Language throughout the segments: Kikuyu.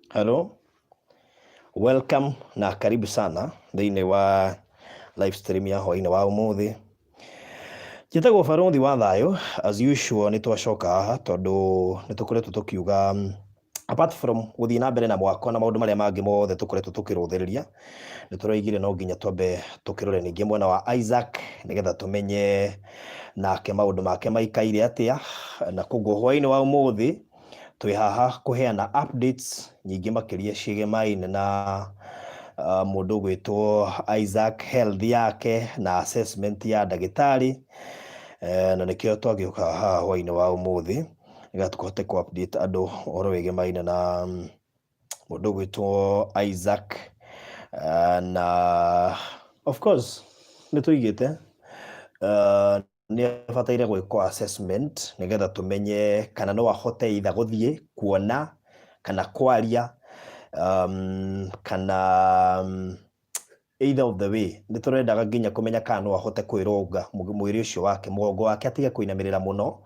Hello, welcome na karibu sana thĩinĩ wa live stream ya hwainĩ wa ũmũthĩ. Njĩtagwo Barũthi wa Thayũ, as usual nĩ twacoka haha tondũ nĩ tũkoretwo tũkiuga apart from gũthiĩ na mbere na mwako na maũndũ marĩa mangĩ mothe tũkoretwo tũkĩrũthĩrĩria, nĩ tũroigire no nginya twambe tũkĩrore ningĩ mwena wa Isaac nĩgetha tũmenye nake maũndũ make maikaire atĩa, na koguo hwainĩ wa ũmũthĩ twĩ haha kũheana updates nyingĩ makĩria ciĩgemaine na mũndũ ũgwĩtwo Isaac, health yake na assessment ya ndagĩtarĩ, na nĩkĩo twagĩũka haha hwainĩ wa ũmũthĩ nĩgetha tũhote kũ update andũ ũhoro wĩgemaine na mũndũ ũgwĩtwo Isaac. Na of course nĩ tũigĩte nĩ abataire gwĩkwo assessment nĩgetha tũmenye kana no ahote either gũthiĩ kuona kana kwaria, kana either of the way. Nĩ tũrendaga nginya kũmenya kana no ahote kwĩrũnga mwĩrĩ ũcio wake, mũgongo wake atige kũinamĩrĩra mũno.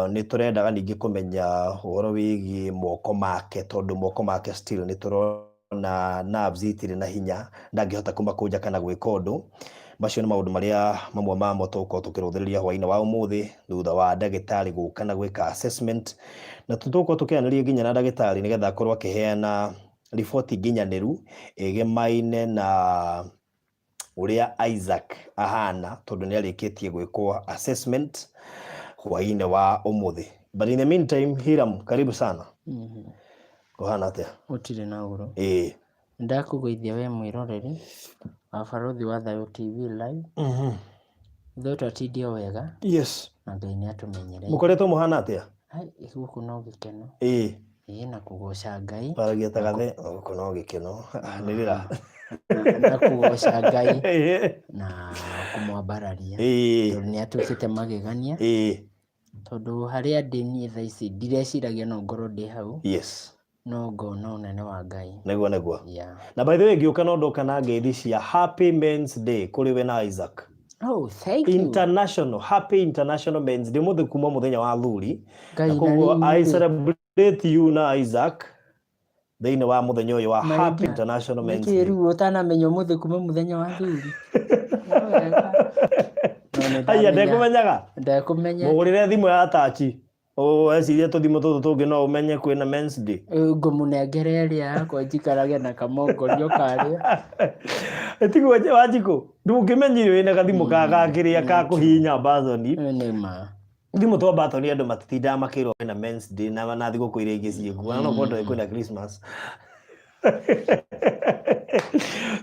Nĩ tũrendaga ningĩ kũmenya ũhoro wĩgiĩ moko make, tondũ moko make still nĩ tũrona nerves itirĩ na hinya, ndangĩhota kũmakũnja kana gwĩka ũndũ. Macio nĩ maũndũ marĩa mamwe mamo tũgũkorwo tũkĩrũthĩrĩria hwainĩ wa ũmũthĩ thutha wa ndagĩtarĩ gũka na gwĩka assessment, na tũgũkorwo tũkĩaranĩria nginya na ndagĩtarĩ nĩgetha akorwo akĩheana riboti nginyanĩru ĩgemaine na ũrĩa Isaac ahana, tondũ nĩ arĩkĩtie gwĩkwo assessment hwainĩ wa ũmũthĩ. But in the meantime, Hiram, karibu sana. Kũhana atĩa? Gũtirĩ na ũru. Ĩĩ. Ndakũgeithia we mwĩroreri wa Barũthi wa Thayũ TV Live. Ithuĩ twatindio wega. Na Ngai nĩ atũmenyereire. Mũkoretwo mũhana atĩa? Ai, gũkũ no gĩkeno. Ĩĩ. Ĩĩ, na kũgoca Ngai. Paragia ta gathe, gũkũ no gĩkeno. Nĩ rĩra. Na kũgoca Ngai na kũmwambararia. Ĩĩ. Tondũ nĩ atwĩkĩte magegania. Ĩĩ. Tondũ harĩa ndĩ niĩ thaa ici ndireciragia no ngorwo ndĩ hau. No ngona ũnene wa Ngai. Nĩguo nĩguo. Yeah. Na by the way, ngĩũka no ndoka na ngeithi cia Happy Men's Day kũrĩ we na Isaac. Oh, thank you. International, Happy International Men's Day, ũmũthĩ kuma mũthenya wa athuri. Ngai Na na koguo rĩu I rĩ. celebrate you na Isaac thĩinĩ wa mũthenya ũyũ wa Mahinda. Happy International Men's Nĩkĩ Day. rĩu ũtanamenya ũmũthĩ kuma mũthenya wa athuri? No wega. No nĩ Haiya, ndamenya. ndekũmenyaga? Ndekũmenya. Mũgũrĩre thimũ ya tachi. Weciria tũthimũ tũtũ tũngĩ no ũmenye kwĩna Men's Day. Ngũmũnengera ĩrĩa yakwa njikarage na kamongorio karĩa. Tiguo Wanjikũ, ndũngĩmenyire wĩna gathimũ ka gakĩrĩa ka kũhihinya mbathoni. Nĩ ma. Thimũ twa mbathoni andũ matitindaga makĩrwo kwĩna Men's Day na thigũkũ iria ingĩ ciĩkuo. Na no korwo ndũĩ kwĩna Christmas.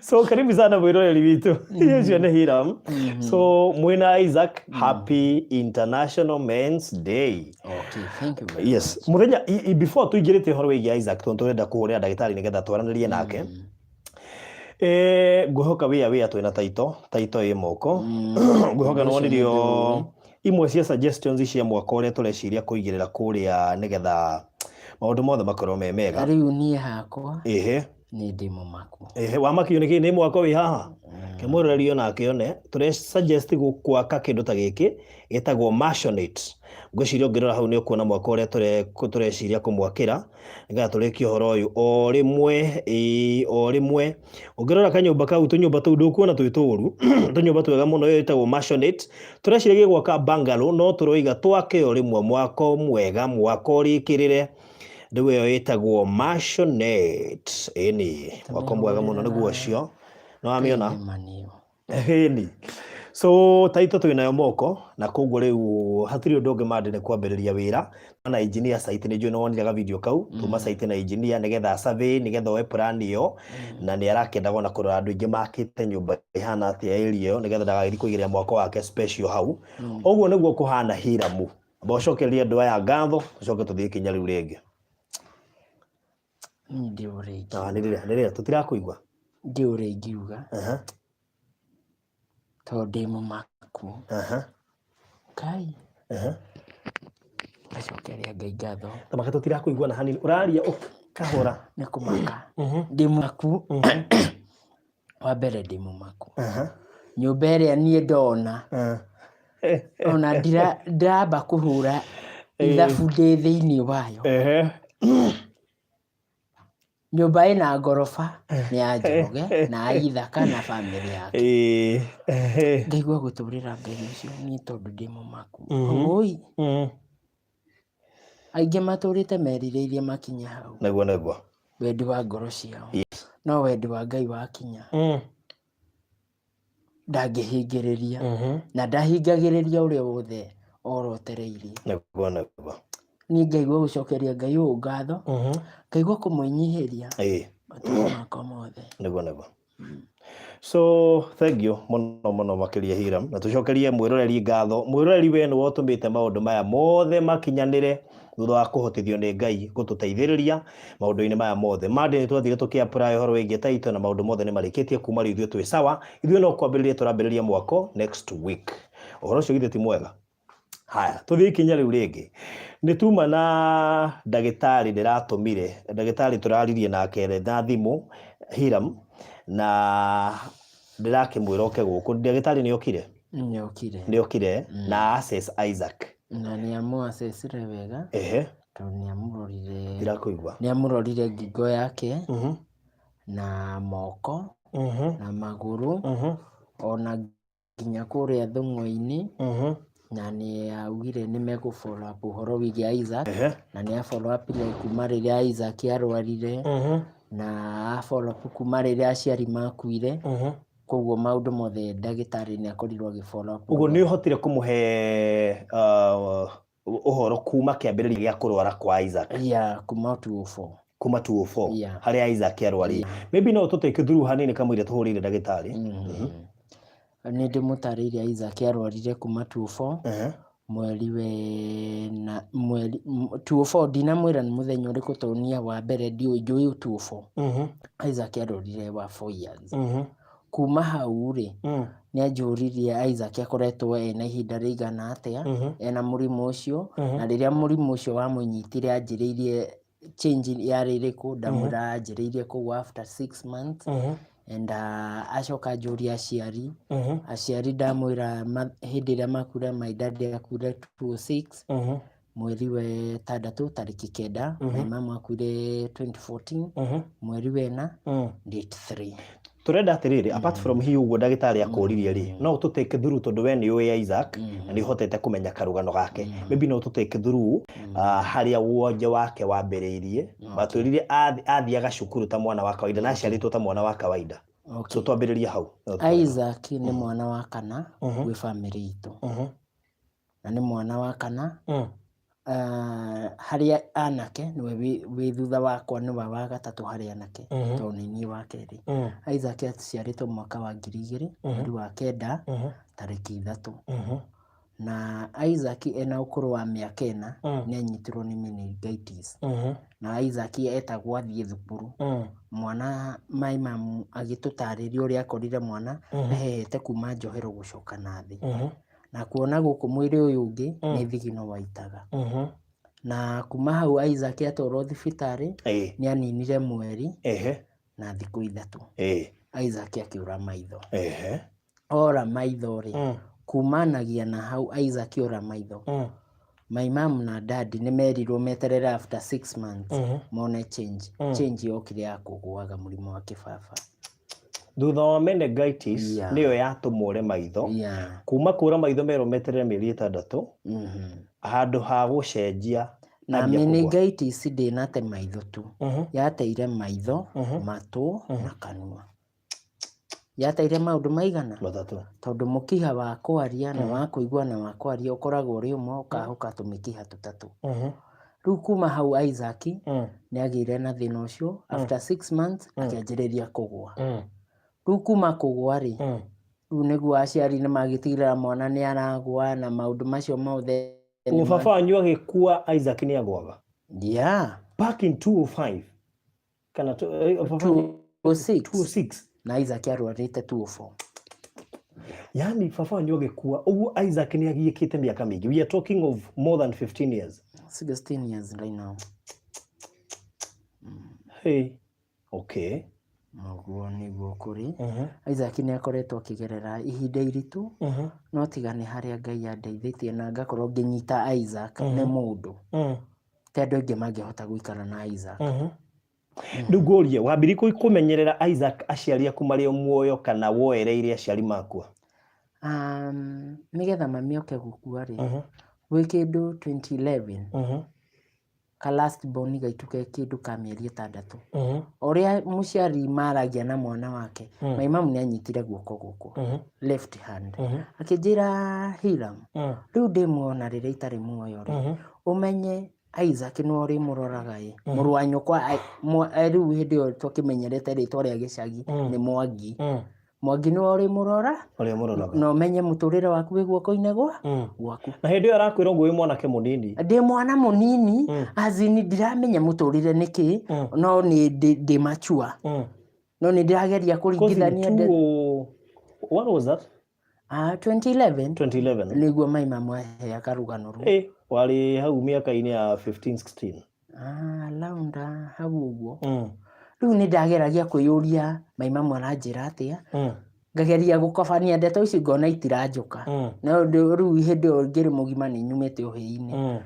So karibu sana mwĩroreri witũ. Ũcio nĩ Hiram. So mwĩna Isaac, Happy International Men's Day. Okay, thank you very Yes, mũthenya before tũingĩrĩte ũhoro wĩgiĩ Isaac, tondũ tũrenda kũhũrĩra ndagĩtarĩ nĩgetha twaranĩrie nake. Ngwĩhoka wĩa wĩa twĩna taito, taito ĩ moko. Ngwĩhoka Ũndũ ũcio nĩwonirio nĩ imwe cia suggestions cia mwaka ũrĩa tũreciria kũigĩrĩra kũrĩa nĩgetha maũndũ mothe makorwo me mega. Rĩu niĩ hakwa Ĩhĩ. nĩ ndĩ mũmaku. Ĩhĩ, wamakio nĩ kĩ? Nĩ mwako wĩ haha? Kĩmũroreri ona akĩone, tũre suggest gwaka kĩndũ ta gĩkĩ gĩtagwo maisonette. Ngwĩciria ũngĩrora hau nĩ ũkuona mwako ũrĩa tũreciria kũmwakĩra nĩgetha tũrĩkie ũhoro ũyũ o rĩmwe, ĩĩ o rĩmwe. Ũngĩrora kanyũmba kau, tũnyũmba tũu ndũkuona twĩ tũru, tũnyũmba twega mũno, ĩyo ĩtagwo maisonette. Tũreciragia gwaka bungalow no tũroiga twake o rĩmwe mwako mwega, mwako ũrĩkĩrĩre. Rĩu ĩyo ĩtagwo maisonette. Ĩni, mwako mwega mũno nĩguo ũcio. Nĩ wamĩona? Ĩni. So taito twĩ nayo moko na koguo rĩu hatirĩ ũndũ ũngĩ mande nĩ kwambĩrĩria wĩra na engineer site. Nĩ njũĩ nĩ wonire ga video kau tuma site na engineer nĩgetha survey, nĩgetha oe plan ĩyo, na nĩ arakĩendaga ona kũrora andũ aingĩ makĩte nyũmba ihana atĩa area ĩyo nĩgetha ndagagĩthiĩ kũigĩrĩra mwako wake special hau. Ũguo nĩguo kũhana. Hiramu, amba ũcokerie andũ aya ngatho, tũcoke tũthiĩ ikinya rĩu rĩngĩ. Niĩ ndiũĩ ũrĩa ingiuga. Ah, nĩ rĩrĩa nĩ rĩrĩa tũtirakũigua. Ndiũĩ ũrĩa ingiuga. Tondũ ndĩ mũmaku. Ngai. Ngacokeria Ngai ngatho. Tamaka tũtirakũigua na hanini, ũraria ũkahora. Nĩ kũmaka. Ndĩ mũmaku. Wa mbere ndĩ mũmaku. Nyũmba ĩrĩa niĩ ndona. Ona ndiramba kũhũra ithabu ndĩ thĩinĩ wayo. Nyũmba ĩna ngoroba nĩ ya Njoroge na Ithaka na bamĩrĩ yake. Ngaigua gũtũrĩra Ngai ũcio niĩ tondũ ndĩ mũmaku. Oi. Aingĩ matũrĩte merirĩirie makinye hau. Nĩguo nĩguo. Wendi wa ngoro ciao. No wendi wa Ngai wakinya. Ndangĩhingĩrĩria. Na ndahingagĩrĩria ũrĩa wothe orotereirie. Nĩguo nĩguo. Niĩ ngaigua gũcokeria Ngai ũũ ngatho. Ngaigua kũmwĩnyihĩria. Matukũ makwa mothe. Nĩguo nĩguo. So thank you mũno mũno makĩria Hiram, na tũcokerie mwĩroreri ngatho. Mwĩroreri we nĩwe ũtũmĩte maũndũ maya mothe makinyanĩre thutha wa kũhotithio nĩ Ngai gũtũteithĩrĩria maũndũ-inĩ maya mothe. Monday nĩ twathire tũkĩ apply ũhoro wĩgiĩ title na maũndũ mothe nĩ marĩkĩtie kuma rĩu ithuĩ twĩ sawa. Ithuĩ no kwambĩrĩria tũrambĩrĩria mwako next week. Ũhoro ũcio githĩ ti mwega? Haya, tũthiĩ ikinya rĩu rĩngĩ. Nĩ tuma na ndagĩtarĩ ndĩratũmire, ndagĩtarĩ tũraririe nake na thimũ, Hiram, na ndĩrakĩmwĩra oke gũkũ. Ndagĩtarĩ nĩ okire? Nĩ okire. Nĩ okire na assess Isaac. Na nĩ amũ assessire wega. Tondũ nĩ amũrorire. Ndirakũigua. Nĩ amũrorire ngingo yake. Na moko. Na magũrũ. Ona nginya kũrĩa thũng'wa-inĩ. Na nĩ augire nĩ megũ follow up ũhoro wĩgiĩ Isaac. Na nĩ a follow up ile kuma rĩrĩa Isaac arwarire. Na a follow up kuma rĩrĩa aciari makuire. Koguo maũndũ mothe ndagĩtarĩ nĩ akorirwo agĩ follow up. Ũguo nĩ ũhotire kũmũhe ũhoro kuma kĩambĩrĩria gĩa kũrwara kwa Isaac? Yeah, kuma 204. Kuma 204. Harĩa Isaac arwarire. Maybe no tũtake through hanini kamũira tũhũrĩire ndagĩtarĩ. Nĩ ndĩmũtarĩirie Isaac arwarire kuma 204. Mweri wena mweri 204 ndinamwĩra nĩ mũthenya ũrĩkũ tondũ niĩ wa mbere ndiũĩ njũĩ 204. Isaac arwarire wa 4 years. Kuma hau rĩ, nĩ anjũririe Isaac akoretwo ena ihinda rĩigana atĩa ena mũrimũ ũcio, na rĩrĩa mũrimũ ũcio wamũnyitire anjĩrĩirie change yarĩ ĩrĩkũ, ndamwĩra anjĩrĩirie kũgwa after 6 months. And acoka anjũria aciari. Aciari ndamwĩra hĩndĩ ĩrĩa makuire, my dad akuire 206 mweri wa ĩtandatũ tarĩki 9, my mom akuire 2014 mweri wa 4 date 3. Tũrenda atĩrĩrĩ, apart from hihi ũguo ndagĩtarĩ akũririe rĩ, no ũtũtake through tondũ we nĩ ũĩ Isaac na nĩ ũhotete kũmenya karũgano gake. Maybe no ũtũtake through harĩa wonje wake wambĩrĩirie. Watwĩrire athiaga cukuru ta mwana wa kawaida na aciarĩtwo ta mwana wa kawaida. So twambĩrĩrie hau. Isaac nĩ mwana wa kana gwĩ bamĩrĩ itũ. Na nĩ mwana wa kana. Harĩa anake nĩwe wĩ thutha wakwa, nĩwe wa gatatũ harĩ anake, tondũ nĩ niĩ wa kerĩ. Isaac aciarĩtwo mwaka wa 2000 mweri wa 9 tarĩki 3. Na Isaac ena ũkũrũ wa mĩaka 4 nĩ anyitirwo nĩ meningitis. Na Isaac etagwo athiĩ thukuru. Mwana my mom agĩtũtarĩria ũrĩa akorire mwana ahehete kuma njohero gũcoka na thĩ. Na kuona gũkũ mwĩrĩ ũyũ ũngĩ nĩ thigino waitaga. Na kuma hau Isaac atwarwo thibitarĩ nĩ aninire mweri na thikũ 3. Isaac akĩũra maitho. Ora maitho rĩ, kumanagia na hau Isaac ora maitho. My mom na dad nĩ merirwo meterere after 6 months mone change. Change yokire ya kũgũaga mũrimũ wa kĩbaba. Thutha wa meningitis nĩyo yatũmũre maitho. Kuma kũra maitho merwo meterere mĩeri 6 handũ ha gũcenjia. Na meningitis ndĩnate maitho tu. Yateire maitho, matũ na kanua. Yateire maũndũ maigana? 3. Tondũ mũkiha wa kwaria na wa kũigua na wa kwaria ũkoragwo ũrĩ ũmwe, ũkahũka tũmĩkiha 3. Rĩu kuma hau Isaac nĩ agĩire na thĩna ũcio after 6 months akĩanjĩrĩria kũgũa. Rĩu kuma kũgũa rĩ, rĩu nĩguo aciari nĩ magĩtigĩrĩra mwana nĩ aragũa na maũndũ macio mothe. Baba wanyu agĩkua Isaac nĩ agũaga? Yeah. Back in 205 kana 206. 206. Na Isaac arwarĩte 204. Yani baba wanyu agĩkua ũguo Isaac nĩ agiĩkĩte mĩaka mĩingĩ. We are talking of more than 15 years. 16 years right now. Hey. Okay. Ũguo nĩguo kũrĩ. Isaac nĩ akoretwo akĩgerera ihinda iritũ, no tiga nĩ harĩa Ngai andeithĩtie na ngakorwo ngĩnyita Isaac nĩ mũndũ. Ti andũ aingĩ mangĩhota gũikara na Isaac. Rĩu ngũrie, wambirie kũmenyerera Isaac aciari aku marĩ o muoyo kana woereire aciari makua? Nĩgetha mami oke gũkua rĩ, gwĩ kĩndũ 2011 ka last born gaitũ ke kĩndũ ka mĩeri 6. Ũrĩa mũciari maragia na mwana wake, my mom nĩ anyitire guoko gũkũ, left hand, akĩnjĩra, "Hiram, rĩu ndĩ muoyo na rĩrĩa itarĩ muoyo rĩ, ũmenye Isaac nĩwe ũrĩmũroraga ĩ, mũrũ wa nyũkwa." Rĩu hĩndĩ ĩyo twakĩmenyerete rĩtwa rĩa gĩcagi nĩ Mwangi. Mwangi nĩwe ũrĩmũrora Ũrĩa mũroraga. Na ũmenye mũtũrĩre waku wĩ guoko-inĩ gwa gwaku. Na hĩndĩ ĩyo arakwĩra ũguo wĩ mwanake mũnini? Ndĩ mwana mũnini, as in ndiramenya mũtũrĩre nĩ kĩ, no nĩ ndĩ mature, no nĩ ndĩrageria kũringithania. What was that? Ah, 2011. 2011. Nĩguo mai mamu aheaga rũgano rũu. Eh, warĩ hau mĩaka-inĩ ya 15 16? Ah, around hau ũguo. Rĩu nĩ ndageragia kwĩyũria mai mamu aranjĩra atĩa, ngageria gũkobania ndeto ici, ngona itiranjũka. No rĩu hĩndĩ ĩyo ngĩrĩ mũgima, nĩ nyumĩte ũhĩĩ-inĩ.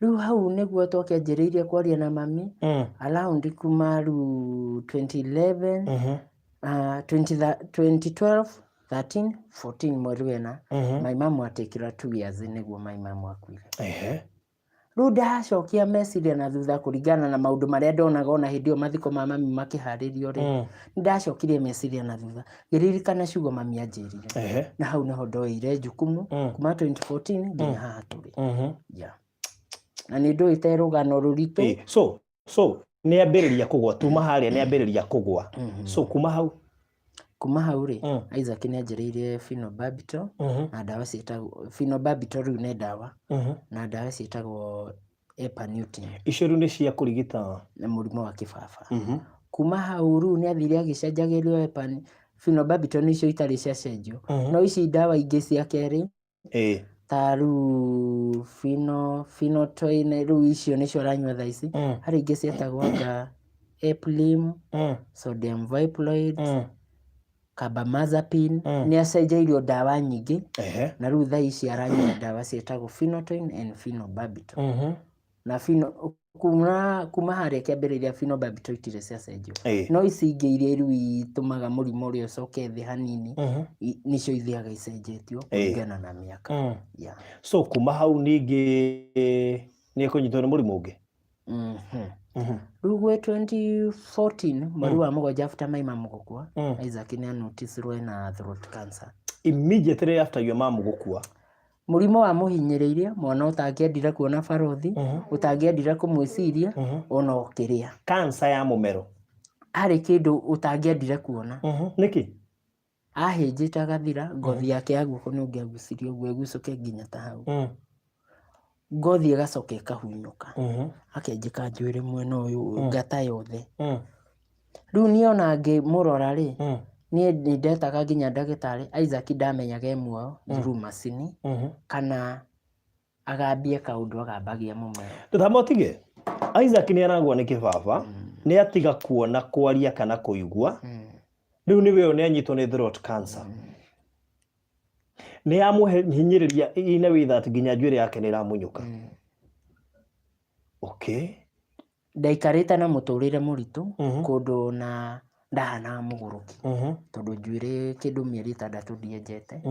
Rĩu hau nĩguo twakĩanjĩrĩirie kwaria na mami around kuma rĩu 2011, 20 2012, 13, 14, mweri wena my mom atekira 2 years nĩguo my mom akuire. Rĩu ndacokia meciria na thutha kũringana na maũndũ marĩa ndonaga ona hĩndĩ ĩyo mathiko ma mami makĩharĩrio rĩ, nĩ ndacokirie meciria na thutha, ngĩririkana ciugo mami anjĩrire. Na hau nĩho ndoeire jukumu kuma 2014 nginya haha tũrĩ. Yeah. Na nĩ ndũĩte rũgano rũritũ. So nĩ ambĩrĩria kũgwa, tuma harĩa nĩ ambĩrĩria kũgwa, so kuma hau? Kuma hau rĩ, Isaac nĩ anjĩrĩirie phenobarbital na ndawa ciĩtagwo phenobarbital, rĩu nĩ ndawa, na ndawa ciĩtagwo Epanutin. Icio rĩu nĩ cia kũrigita? Na mũrimũ wa kĩbaba. Kuma hau rĩu nĩ athire agĩcenjagĩrio phenobarbital, nĩcio itarĩ ciacenjio, no ici ndawa ingĩ cia kerĩ ta rĩu phenytoin, rĩu icio nĩcio aranyua thaa ici. Harĩ ingĩ ciĩtagwo anga Epilim, sodium valproate, carbamazepine. Nĩ acenjeirio ndawa nyingĩ. Na rĩu thaa ici aranyua ndawa ciĩtagwo phenytoin and phenobarbital. Na kuma harĩa kĩambĩrĩria phenobarbital itirĩ ciacenjio. No ici ingĩ iria rĩu itũmaga mũrimũ ũrĩa ũcoke thĩ hanini, nĩcio ithiaga icenjetio kũringana na mĩaka. Yeah. So kuma hau ningĩ nĩ ekũnyitwo nĩ mũrimũ ũngĩ? Mhm. Rĩu gwĩ 2014 mweri wa 7 after my mom gũkua, Isaac nĩ anoticirwo ena throat cancer. Immediately after your mom gũkua? Mũrimũ wa mũhinyĩrĩirie mwana ũtangĩendire kuona barothi, ũtangĩendire kũmwĩciria ona ũkĩrĩa. Cancer ya mũmero? Arĩ kĩndũ ũtangĩendire kuona. Nĩkĩ? Ahĩnjĩte agathira ngothi yake ya guoko, nĩ ũngĩagucirie ũguo ĩgucũke nginya ta hau, ngothi ĩgacoka ĩkahunyũka, akenjeka njuĩrĩ mwena ũyũ, ngata yothe. Rĩu niĩ ona ngĩmũrora rĩ, niĩ nĩ ndetaga nginya ndagĩtarĩ. Isaac ndamenyaga e muoyo through macini kana agambie kaũndũ agambagia mũmero. Tũtamba ũtige Isaac nĩ aragwa nĩ kĩbaba, nĩ atiga kuona, kwaria kana kũigua. Rĩu nĩ weyo nĩ anyitwo nĩ throat cancer, nĩ yamũhinyĩrĩria in a way that nginya njuĩrĩ yake nĩ ĩramunyũka. Okay. Ndaikarĩte na mũtũrĩre mũritũ kũndũ na ndahanaga mũgũrũki, tondũ njuĩrĩ kĩndũ mĩeri 6 ndienjete,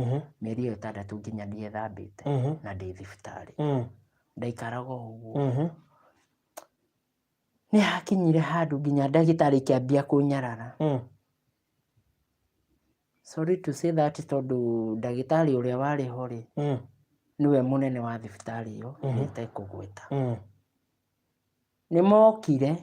mĩeri ĩyo 6 nginya ndiethambĩte, na ndĩ thibitarĩ. Ndaikaraga o ũguo. Nĩ hakinyire handũ nginya ndagĩtarĩ ikĩambia kũnyarara. Sorry to say that, tondũ ndagĩtarĩ ũrĩa warĩ ho rĩ, nĩwe mũnene wa thibitarĩ ĩyo ĩtekũgweta. Nĩ mokire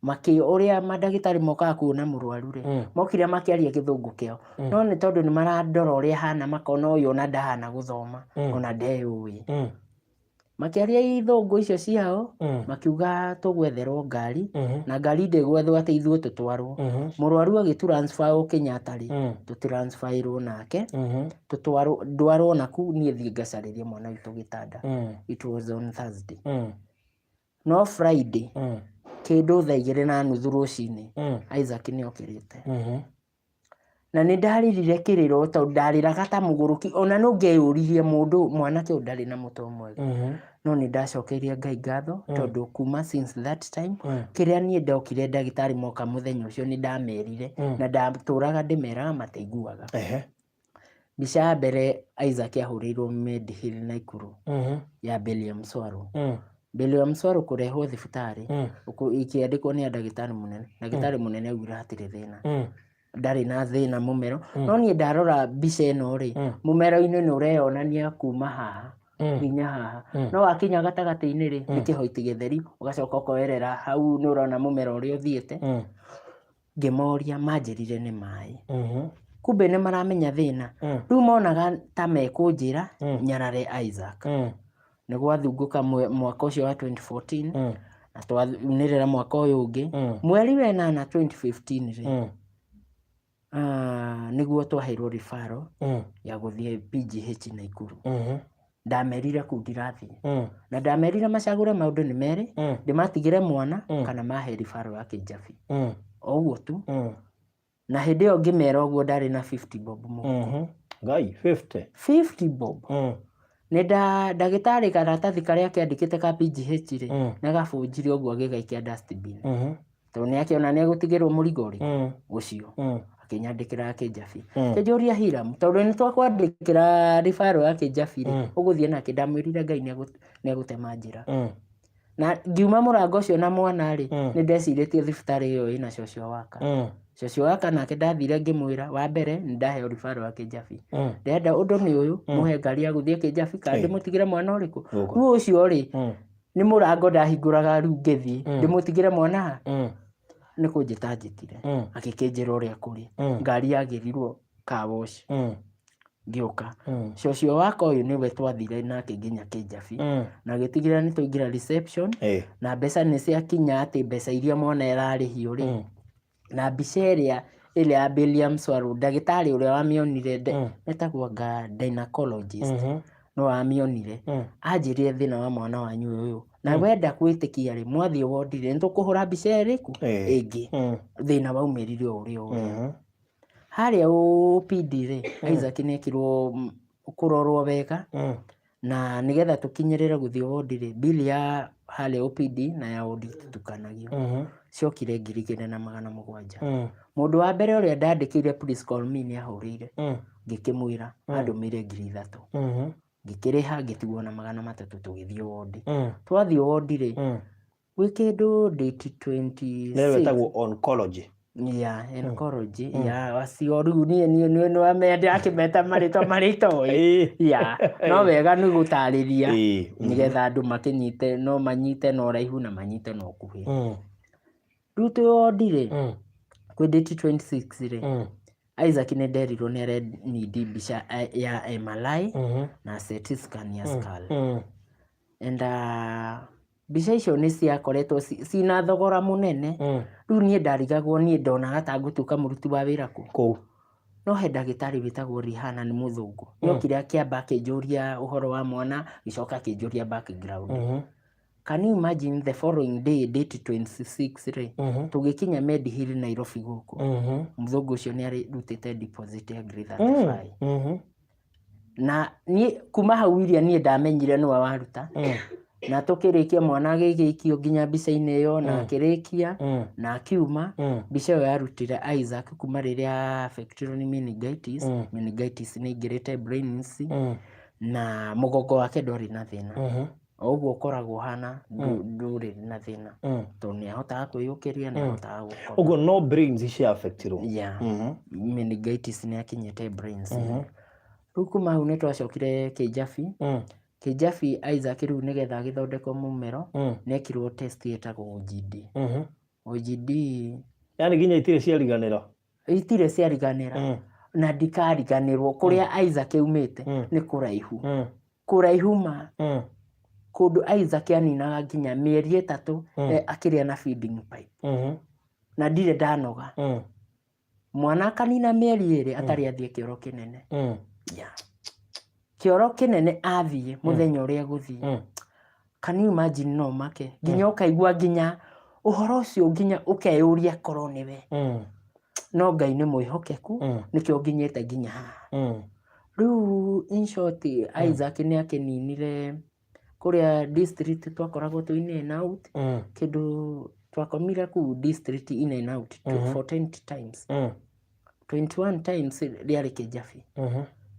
makĩ ũrĩa mandagĩtarĩ mokaga kuona mũrwaru rĩ, mokire makĩaria gĩthũngũ kĩao, no nĩ tondũ nĩ marandora ũrĩa hana, makona ũyũ ona ndahana gũthoma, ona ndeyũĩ. Makĩaria ithũngũ icio ciao, makiuga tũgwetherwo ngari, na ngari ndĩgwethwo atĩ ithuĩ tũtwarwo. Mũrwaru agĩtransfer o Kenyatta rĩ, tũtransferirwo nake, tũtwarwo, ndwarwo naku, niĩ thiĩ ngacarĩrie mwana witũ gĩtanda. It was on Thursday. No Friday kĩndũ thaa 2:30 rũcinĩ, Isaac nĩ okĩrĩte. Na nĩ ndarĩrire kĩrĩro tondũ ndarĩraga ta mũgũrũki, ona no ngeyũririe mũndũ mwanake ũyũ ndarĩ na mũtwe mwega. No nĩ ndacokeirie Ngai ngatho tondũ kuma since that time, kĩrĩa niĩ ndokire ndagĩtarĩ moka mũthenya ũcio nĩ ndamerire na ndatũraga ndĩmeraga matiaiguaga. Mbica ya mbere Isaac ahũrĩirwo Medihill Naikuru ya William Swaro. William Swaro kũrehwo thibitarĩ ikĩandĩkwo nĩ ndagĩtarĩ mũnene. Ndagĩtarĩ mũnene augire hatirĩ thĩna. Ndarĩ na thĩna mũmero. No niĩ ndarora mbica ĩno rĩ, mũmero-inĩ nĩ ũreyonania kuma haha nginya haha. No wakinya gatagatĩ-inĩ rĩ, nĩ kĩhoiti gĩtheri, ũgacoka ũkoerera hau nĩ ũrona mũmero ũrĩa ũthiĩte. Ngĩmoria manjĩrire nĩ maĩ. Kumbe nĩ maramenya thĩna. Rĩu monaga ta mekũnjĩra nyarare Isaac. Nĩ gwathungũka mwaka ũcio wa 2014 na twaunĩrĩra mwaka ũyũ ũngĩ mweri wa ĩnana 2015 rĩ, nĩguo twaheirwo referral ya gũthiĩ PGH Naikuru. Ndamerire kũu ndirathiĩ. Na ndamerire macagũre maũndũ nĩ merĩ, ndĩmatigĩre mwana kana mahe referral ya Kĩnjabi. O ũguo tu. Na hĩndĩ ĩyo ngĩmera ũguo ndarĩ na 50 bob mũhuko. Ngai, 50? 50 bob. Nĩ ndagĩtarĩ karatathi karĩa akĩandĩkĩte ka PGH rĩ, nĩ gabunjire ũguo agĩgaikia dustbin. Tondũ nĩ akĩona nĩ egũtigĩrwo mũrigo ũrĩkũ ũcio. Akĩnyandĩkĩra ya Kĩnjabi. Kĩnjũria Hiram, tondũ nĩ twakwandĩkĩra referral ya Kĩnjabi rĩ, ũgũthiĩ nake? Ndamwĩrire Ngai nĩ egũtema njĩra. Na ngiuma mũrango ũcio na mwana rĩ, nĩ ndecirĩtie thibitarĩ ĩyo ĩna cocio waka. Cocio waka nake ndathire ngĩmwĩra, wa mbere nĩ ndaheo referral ya Kĩnjabi. Ndĩrenda ũndũ nĩ ũyũ, mũhe ngari ya gũthiĩ Kĩnjabi kana ndĩmũtigĩre mwana ũrĩkũ. Rĩu ũcio rĩ, nĩ mũrango ndahingũraga rĩu ngĩthiĩ, ndĩmũtigĩre mwana ha? Nĩ kũnjĩta anjĩtire. Agĩkĩnjĩra ũrĩa kũrĩ. Ngari yagĩrirwo car wash. Ngĩũka. Cocio waka ũyũ nĩwe twathire nake nginya Kĩnjabi. Na agĩtigĩrĩra nĩ twaingĩra reception na mbeca nĩ ciakinya atĩ mbeca iria mwana ĩrarĩhio rĩ, na mbica ĩrĩa ĩrĩa ya William Swallow, ndagĩtarĩ ũrĩa wamĩonire etagwo anga gynecologist, no wamĩonire anjĩrire thĩna wa mwana wanyu ũyũ na wenda gwĩtĩkia rĩ, mwathiĩ wondi rĩ, nĩtũkũhũra mbica ĩrĩkũ ĩngĩ, thĩna waumĩrire o ũrĩa ũrĩa. Harĩa OPD rĩ, Isaac nĩ ekirwo kũrorwo wega na nĩgetha tũkinyĩrĩre gũthiĩ wondi rĩ, bill ya harĩa OPD na ya wondi itutukanagio. Ciokire 2700. Mũndũ wa mbere ũrĩa ndandĩkĩire please call me nĩ ahũrĩire. Ngĩkĩmwĩra andũmĩire 3000. Ngĩkĩrĩha ngĩtigwo na 300 tũgĩthiĩ wondi. Twathiĩ wondi rĩ, gwĩ kĩndũ date 26. Nĩyo ĩtagwo oncology. Ya oncology ya acio rĩu niĩ niĩ niĩ nĩ wamenya ndĩrakĩmeta marĩtwa marĩa itoĩ. Ya no wega nĩ gũtarĩria nĩgetha andũ makĩnyite, no manyite na ũraihu na manyite na ũkuhĩ. Rĩu twĩ wondi rĩ, kwĩ date 26 rĩ, Isaac nĩ nderirwo nĩ arenindi mbica ya MRI na CT scan ya skull. And mbica icio nĩ ciakoretwo cina thogora mũnene. Rĩu niĩ ndarigagwo, niĩ ndonaga ta ngũtuĩka mũruti wa wĩra kũ? Kũu. No he ndagĩtarĩ wĩtagwo Rihanna, nĩ mũthũngũ. Nĩokire akĩamba akĩnjũria ũhoro wa mwana, agĩcoka akĩnjũria background. Can you imagine the following day, date 26 rĩ, tũgĩkinya Medihill Nairobi gũkũ, mũthũngũ ũcio nĩ arutĩte deposit ya 35,000. Na niĩ kuma hau iria niĩ ndamenyire nĩwe waruta. Na tũkĩrĩkia mwana agĩgĩikio nginya mbica-inĩ ĩyo na akĩrĩkia na akiuma. Mbica ĩyo yarutire Isaac kuma rĩrĩa affectirwo nĩ meningitis. Meningitis nĩ ĩingĩrĩte brains na mũgongo wake ndwarĩ na thĩna. O ũguo ũkoragwo ũhana ndũrĩ na thĩna tondũ nĩ ahotaga kwĩyũkĩria, nĩ ahotaga gũkoma. Ũguo no brains cia affectirwo. Yeah. Meningitis nĩ akinyĩte brains. Rĩu kuma hau nĩ twacokire Kĩnjabi. Kĩnjabi Isaac rĩu nĩgetha agĩthondekwo mũmero nĩ ekirwo test ĩtagwo OGD. OGD. Yani nginya itirĩ ciariganĩra. Itirĩ ciariganĩra na ndikariganĩrwo kũrĩa Isaac aumĩte nĩ kũraihu. Kũraihu ma. Kũndũ Isaac aninaga nginya mĩeri 3 akĩrĩa na feeding pipe. Na ndirĩ ndanoga. Mwana akanina mĩeri 2 atarĩ athiĩ kĩoro kĩnene. Yeah. Kĩoro kĩnene athiĩ mũthenya ũrĩa egũthiĩ. Can you imagine no make nginya ũkaigua nginya ũhoro ũcio nginya ũkeyũria korwo nĩwe. No Ngai nĩ mwĩhokeku, nĩkĩo nginyĩte nginya haha. Rĩu in short, Isaac nĩ akĩninire kũrĩa district twakoragwo twĩ in and out, kĩndũ twakomire kũu district in and out for 20 times, 21 times rĩarĩ Kĩjabi,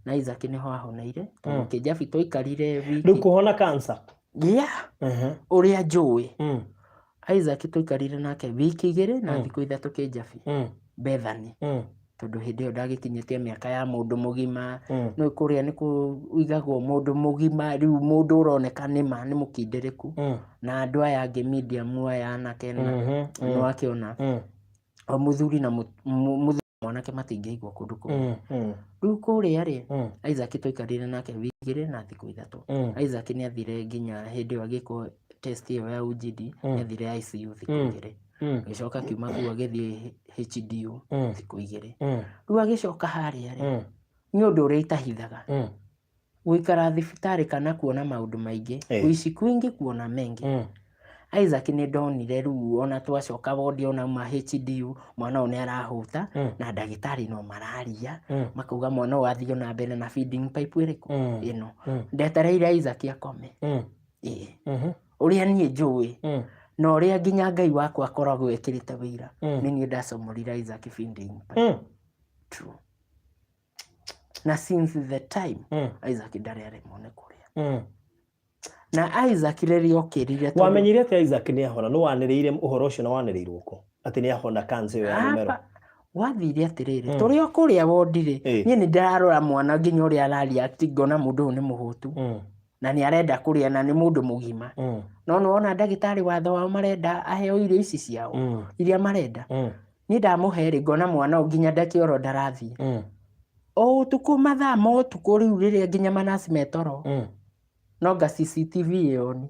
na Isaac nĩho ahoneire, tondũ Kĩjabi twaikarire Rĩu wiki kũhona cancer? Yeah, ũrĩa njũĩ, Isaac twaikarire nake wiki 2 na thikũ 3 Kĩjabi, Bethany, tondũ hĩndĩ ĩyo ndagĩkinyĩtie mĩaka ya mũndũ mũgima. Nĩ kũrĩa nĩ kũigagwo mũndũ mũgima, rĩu mũndũ ũroneka nĩma nĩ mũkindĩrĩku, na andũ aya angĩ medium, aya anake na nĩ wakĩona o mũthuri na mũthuri na mwanake matingĩigwo kũndũ kũmwe. Rĩu kũrĩa rĩ, Isaac twaikarire nake wiki 2 na thikũ 3. Isaac nĩ athire nginya hĩndĩ ĩyo agĩkwo test ĩyo ya UGD, nĩ athire ICU thikũ 2, agĩcoka akiuma kũu agĩthiĩ HDU thikũ 2. Rĩu agĩcoka harĩa rĩ, nĩ ũndũ ũrĩa itahithaga, gũikara thibitarĩ kana kuona maũndũ maingĩ, gũici kwingĩ kuona mengi. Isaac nĩ ndonire rĩu ona twacoka wondi, ona auma HDU, mwana ũyũ nĩ arahũta, na ndagĩtarĩ no mararia, makauga mwana ũyũ athiĩ na mbere na feeding pipe ĩrĩkũ ĩno. Ndetereire Isaac akome. Ĩĩ. Ũrĩa niĩ njũĩ na ũrĩa nginya Ngai wakwa akoragwo ekĩrĩte wĩira, nĩ niĩ ndacomorire Isaac feeding pipe. True. Na since the time, Isaac ndarĩ aremwo nĩ kũrĩa. Na Isaac rĩrĩa okĩrire, tondũ- Wamenyire atĩ Isaac nĩ ahona? Nĩ wanĩrĩire ũhoro ũcio na wanĩrĩirwo kũ atĩ nĩ ahona cancer ĩyo ya mũmero? Apa, wathire atĩrĩrĩ, tũrĩ o kũrĩa wondi-rĩ, niĩ nĩ ndĩrarora mwana nginya ũrĩa arareact, ngona mũndũ ũyũ nĩ mũhũtu na nĩ arenda kũrĩa na nĩ mũndũ mũgima, no nĩ wona ndagĩtarĩ watho wao marenda aheo irio ici ciao iria marenda. Niĩ ndamũhe rĩ, ngona mwana ũyũ nginya ndakĩoro ndarathiĩ o ũtukũ, mathaa ma ũtukũ rĩu rĩrĩa nginya manaci metoro, no nga CCTV ĩyo ni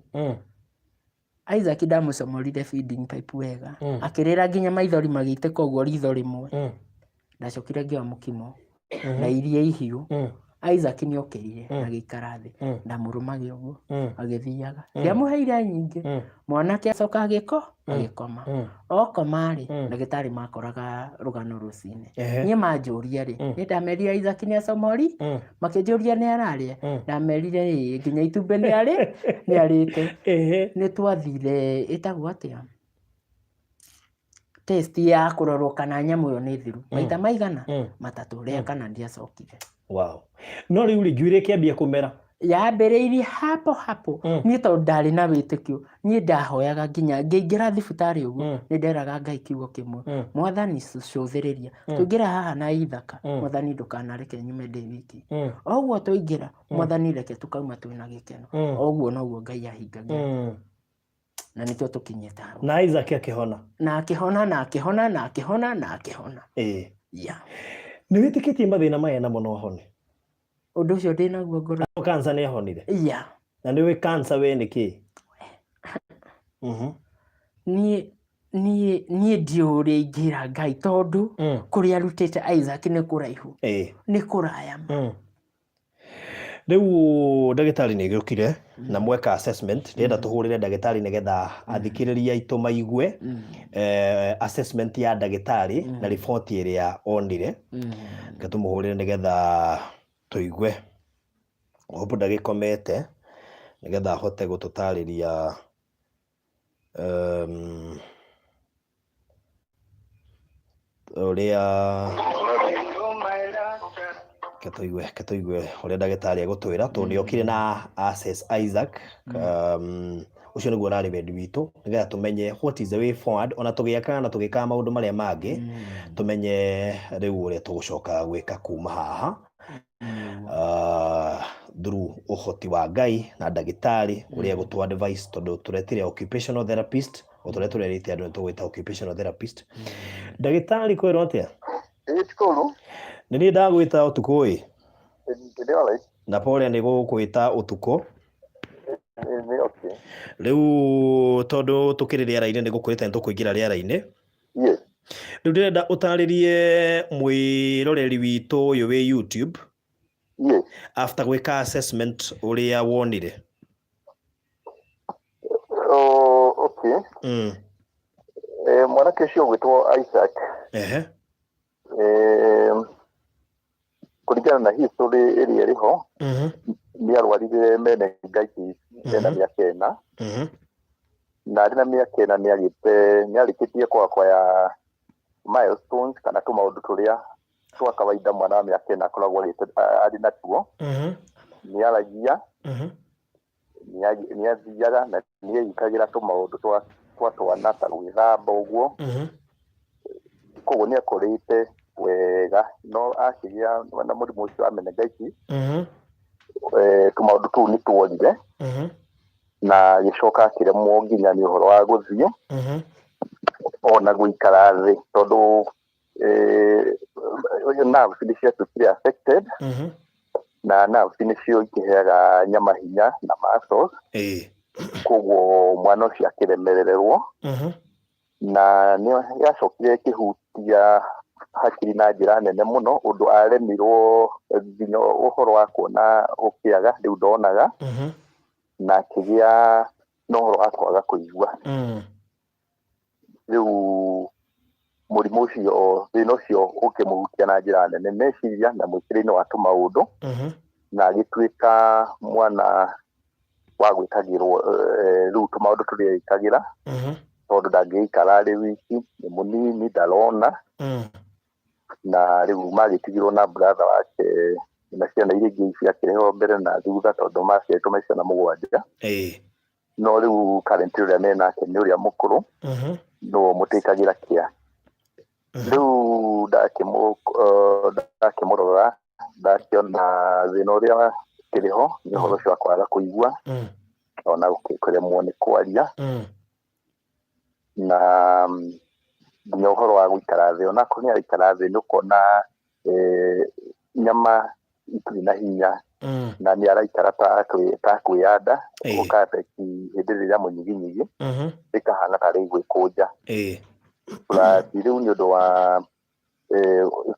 Isaac ndamũcomorire feeding pipe wega, akĩrĩra nginya maithori magĩitĩka ũguo ritho rĩmwe. Ndacokire ngĩoya mũkimo na iria ihiũ. Isaac nĩ okĩrire, agĩikara thĩ, ndamũrũmagia ũguo agĩthiaga, ndiamũheire nyingĩ. Mwanake acoka agĩkoma. Okoma rĩ, ndagĩtarĩ makoraga rũgano rũcinĩ. Niĩ manjũria rĩ, nĩ ndamerire Isaac nĩ acomori. Makĩnjũria nĩ ararĩa, ndamerire ĩĩ, nginya itumbĩ nĩ arĩte. Nĩ twathire ĩtagwo atĩa, test ya kũrorwo kana nyamũ ĩyo nĩ thiru, maita maigana 3, rĩa kana ndiacokire. Wow. No rĩu rĩ, njuĩrĩ ĩkĩambia kũmera? Yambĩrĩirie hapo hapo. Niĩ tondũ ndarĩ na wĩtĩkio, niĩ ndahoyaga nginya ngĩingĩra thibitarĩ ũguo, nĩ nderaga Ngai kiugo kĩmwe, "Mwathani, cũthĩrĩria, tũingĩra haha na ithaka, Mwathani, ndũkanareke nyume ndĩ wiki." O ũguo twaingĩra, "Mwathani, reke tũkauma twĩna gĩkeno." O ũguo noguo Ngai ahingagia, na nĩkĩo tũkinyĩte hau. Na Isaac akĩhona? Na akĩhona, na akĩhona, na akĩhona, na akĩhona. Yeah. Nĩ wĩtĩkĩtie mathĩna maya namo no ahone? Ũndũ ũcio ndĩ naguo ngoro. Cancer nĩ ahonire? Yeah. Na nĩ ũĩ cancer we nĩ kĩĩ? Niĩ ndiũĩ ũrĩa ingĩra Ngai, tondũ kũrĩa arutĩte Isaac nĩ kũraihu, nĩ kũraya ma. Rĩu ndagĩtarĩ nĩ gĩũkire na mweka assessment. Ndĩrenda tũhũrĩre ndagĩtarĩ nĩgetha athikĩrĩria aitũ maigue assessment ya ndagĩtarĩ na riboti ĩrĩa onire. Reke tũmũhũrĩre nĩgetha tũigue. Hope ndagĩkomete nĩgetha ahote gũtũtarĩria ũrĩa, reke tũigue ũrĩa ndagĩtarĩ egũtwĩra, tondũ nĩ okire na assess Isaac. Ũcio nĩguo ũrarĩ wendi witũ, nĩgetha tũmenye what is the way forward, ona tũgĩakaga na tũgĩkaga maũndũ marĩa mangĩ, tũmenye rĩu ũrĩa tũgũcoka gwĩka kuma haha, through ũhoti wa Ngai na ndagĩtarĩ ũrĩa egũtũ advice, tondũ tũretire occupational therapist. O tũrĩa tũrerĩte andũ nĩ tũgwĩta occupational therapist. Ndagĩtarĩ, kwĩrwo atĩa? Ĩĩ, ti kũũru. Nĩ niĩ ndagwĩta ũtukũ ĩ. Ndĩ alright. Na pole nĩ gũgũkwĩta ũtukũ. Nĩ okay. Rĩu tondũ tũkĩrĩ rĩera-inĩ, nĩ gũkwĩrĩte nĩ tũkũingĩra rĩera-inĩ. Yes. Rĩu ndĩrenda ũtarĩrie mwĩroreri witũ ũyũ wĩ YouTube after gwĩka assessment ũrĩa wonire. Oh, okay. Mwanake ũcio ũgwĩtwo Isaac. Kũringana na history ĩrĩa ĩrĩ ho, nĩ arwarire meningitis ena mĩaka 4. Na arĩ na mĩaka 4 nĩ arĩkĩtie kwakwa milestones kana tũmaũndũ tũrĩa twa kawaida mwana wa mĩaka 4 akoragwo arĩ natuo. Nĩ aragia, nĩ athiaga na nĩ eikagĩra tũmaũndũ twa twana ta gwĩthamba ũguo. Koguo nĩ akũrĩte wega, no akĩgĩa na mũrimũ ũcio wa meningitis, tũmaũndũ tũu nĩ tuorire. Na agĩcoka akĩremwo nginya nĩ ũhoro wa gũthiĩ ona gũikara thĩ, tondũ nerves nĩ ciatuĩkire affected. Na nerves nĩcio ikĩheaga nyama hinya na muscles. Koguo mwana ũcio akĩremererwo. Na nĩ yacokire ĩkĩhutia hakiri na njĩra nene mũno, ũndũ aremirwo nginya ũhoro wa kuona ũkĩaga, rĩu ndonaga. Na akĩgĩa na ũhoro wa kwaga kũigua. Rĩu mũrimũ ũcio, thĩna ũcio ũkĩmũhutia na njĩra nene meciria na mwĩkĩre-inĩ wa tũmaũndũ. Na agĩtuĩka mwana wa gwĩkagĩrwo rĩu tũmaũndũ tũrĩa ekagĩra, tondũ ndangĩikara arĩ wiki, nĩ mũnini, ndarona. Na rĩu magĩtigirwo na brother wake na ciana iria ingĩ ciakĩrĩ mbere na thutha, tondũ maciaritwo me ciana 7. No rĩu current ũrĩa menake nĩ ũrĩa mũkũrũ, nĩwe ũmũtĩkagĩra kĩa. Rĩu ndakĩmũrora, ndakĩona thĩna ũrĩa ũkĩrĩ ho nĩ ũhoro ũcio wa kwaga kũigua, ona kũremwo nĩ kwaria. Na nginya ũhoro wa gũikara thĩ, onakorwo nĩ araikara thĩ, nĩ ũkuona nyama itirĩ na hinya. Na nĩ araikara ta kwĩyanda, ũka-affect hĩndĩ ĩrĩa ya mũnyiginyigi, ĩkahana tarĩ gwĩkũnja. Plus rĩu nĩ ũndũ wa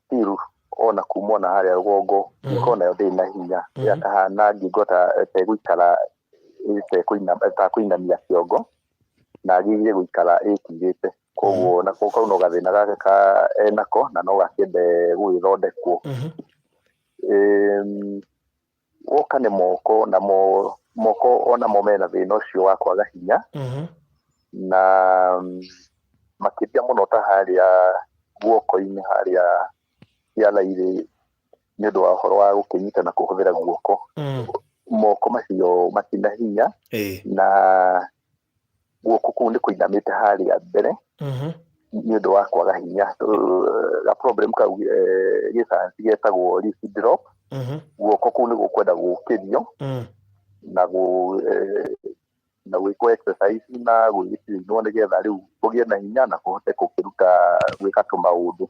still ona kuma ona harĩa rũgongo, ngingo nayo ndĩrĩ na hinya. Ĩkahana ngingo ta ĩtegũikara, ta kũinamia kĩongo, na agĩrĩire gũikara ĩtirĩte. Koguo nako kau no gathĩna gake ka enako, na no gakĩende gũgĩthondekwo. Woka nĩ moko, namo moko onamo mena thĩna ũcio wa kwaga hinya. Na makĩria mũno ta harĩa guoko-inĩ, harĩa kĩara-inĩ, nĩ ũndũ wa ũhoro wa gũkĩnyita na kũhũthĩra guoko. Moko macio matina hinya. Na guoko kũu nĩ kũinamĩte harĩa mbere, nĩ ũndũ wa kwaga hinya. Ga problem kau gĩcayanci getagwo wrist drop. Guoko kũu nĩ gũkwenda gũkĩrio, na gwĩkwo exercise na gwĩgĩtirwo, nĩgetha rĩu kũgĩe na hinya na kũhote gũkĩruta gwĩka tũmaũndũ.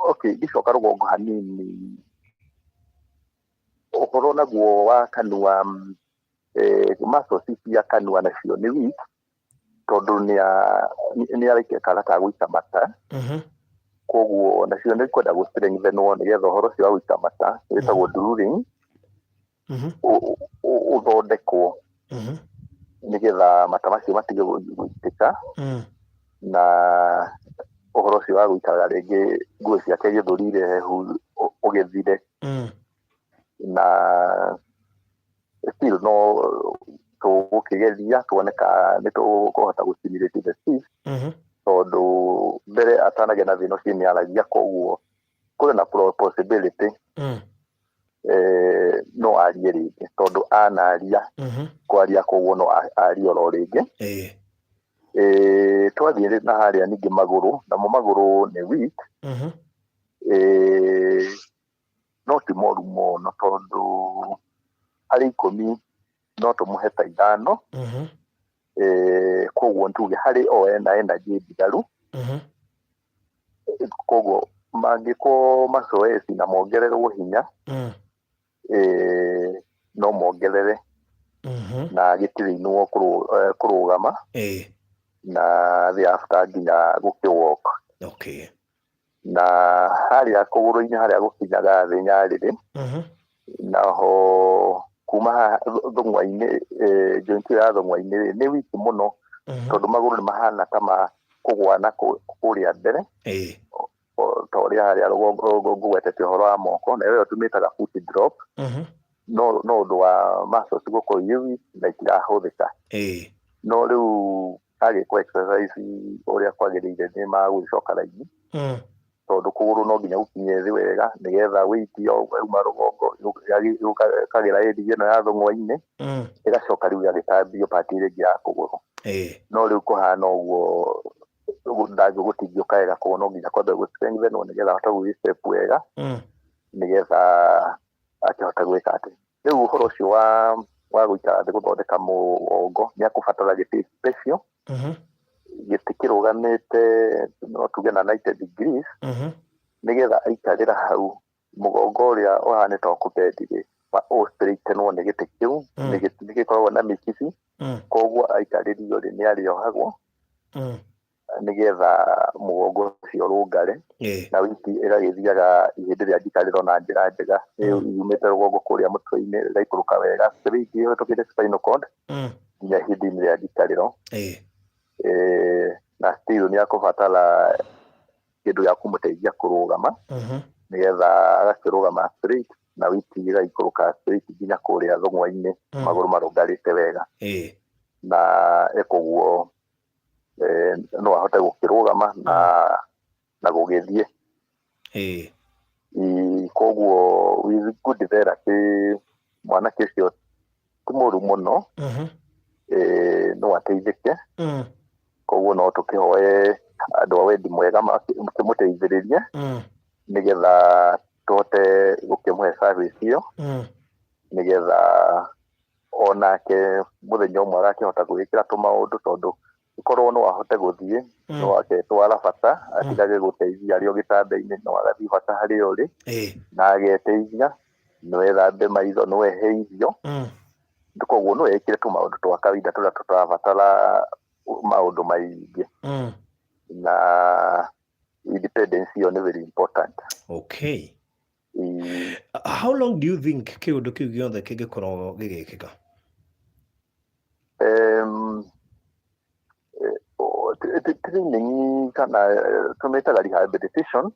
Okay, ngĩcoka rũgongo hanini, ũhoro naguo wa kanua, muscles cia kanua nacio nĩ weak, tondũ nĩ araikara ta gũita mata. Koguo nacio nĩ kwenda gũ strengthenwo, nĩgetha ũhoro ũcio wa gũita mata wĩtagwo drooling ũthondekwo, nĩgetha mata macio matige gũitĩka. Na ũhoro ũcio wa gũikaraga rĩngĩ nguo ciake gĩthũri irĩ hehu ũgĩthire. Na still no tũgũkĩgeria tuone ka nĩ tũkũhota gũ stimulate the speech, tondũ mbere atanagĩa na thĩna ũcio nĩ aragia, koguo kũrĩ na possibility no arie rĩngĩ, tondũ anaria kwaria, koguo no arie oro rĩngĩ. Twathiĩ na harĩa ningĩ magũrũ, namo magũrũ nĩ weak. No ti moru mũno, tondũ harĩ 10 no tũmũhe ta 5. Koguo tuge harĩ o ena energy ndigaru. Koguo mangĩkwo mazoezi na mongererwo hinya, no mongerere na gĩtirĩ-inwo kũrũgama na thereafter nginya gũkĩ walk. Na harĩa kũgũrũ-inĩ harĩa gũkinyaga thĩ nyarĩrĩ, naho kuma haha thũng'wa-inĩ, joint ĩyo ya thũng'wa-inĩ nĩ weak mũno. Tondũ magũrũ nĩ mahana ta ma kũgũa na kũrĩa mbere, ta ũrĩa harĩa rũgongo ngũgwetete ũhoro wa moko, na ĩyo tũmĩtaga foot drop. No ũndũ wa muscles gũkorwo irĩ weak na itirahũthĩka. No rĩu agĩkwo exercise ũrĩa kwagĩrĩire, nĩ magũgĩcoka raini, tondũ kũgũrũ no nginya gũkinye thĩ wega nĩgetha weight yauma rũgongo ĩkagĩra area ĩno ya thũng'wa-inĩ, ĩgacoka rĩu ĩgagĩtambio part ĩrĩa ĩngĩ ya kũgũrũ. No rĩu kũhana ũguo gũtingĩũka wega, koguo no nginya kwambe gũ strengthen nĩgetha ahote gũgĩ step wega, nĩgetha akĩhote gwĩka atĩ rĩu ũhoro ũcio wa gũikara thĩ gũthondeka mũgongo, nĩ akũbatara gĩtĩ special, gĩtĩ kĩrũgamĩte no tuge na 90 degrees, nĩgetha aikarĩra hau, mũgongo ũrĩa ũhane ta ũkũbendi rĩ, ũ straightenwo nĩ gĩtĩ kĩu. Nĩ gĩkoragwo na mĩcibi, koguo aikarĩrio rĩ, nĩ arĩohagwo nĩgetha mũgongo ũcio ũrũngare, na weight ĩgagĩthiaga ihĩndĩ rĩa njikarĩro na njĩra njega, yumĩte rũgongo kũrĩa mũtwe-inĩ, ĩgaikũrũka wega straight ĩhĩtũkĩte spinal cord nginya ihĩndĩ-inĩ rĩa njikarĩro. Na still nĩ akũbatara kĩndũ gĩa kũmũteithia kũrũgama, nĩgetha agakĩrũgama straight na weight ĩgaikũrũka straight nginya kũrĩa thũng'wa-inĩ, magũrũ marũngarĩte wega, na ekoguo no ahote gũkĩrũgama na gũgĩthiĩ. Koguo with good therapy, mwanake ũcio ti mũru mũno, no ateithĩke. Koguo no tũkĩhoe andũ a wendi mwega makĩmũteithĩrĩrie, nĩgetha tũhote gũkĩmũhe service ĩyo, nĩgetha onake mũthenya ũmwe agakĩhota gwĩkĩra tũmaũndũ, tondũ korwo no ahote gũthiĩ, no agetwara bata, atigage gũteithia arĩ o gĩtanda-inĩ, no agathiĩ bata harĩa ũrĩ na ageteithia, no ethambe maitho, no ehe irio. Koguo no ekĩre tũmaũndũ twa kawaida tũrĩa tũtarabatara maũndũ maingĩ, na independence ĩyo nĩ very important. Ĩĩ. How long do you think kĩũndũ kĩu gĩothe kĩngĩkorwo gĩgĩkĩka? Training kana tũmĩtaga rehabilitation,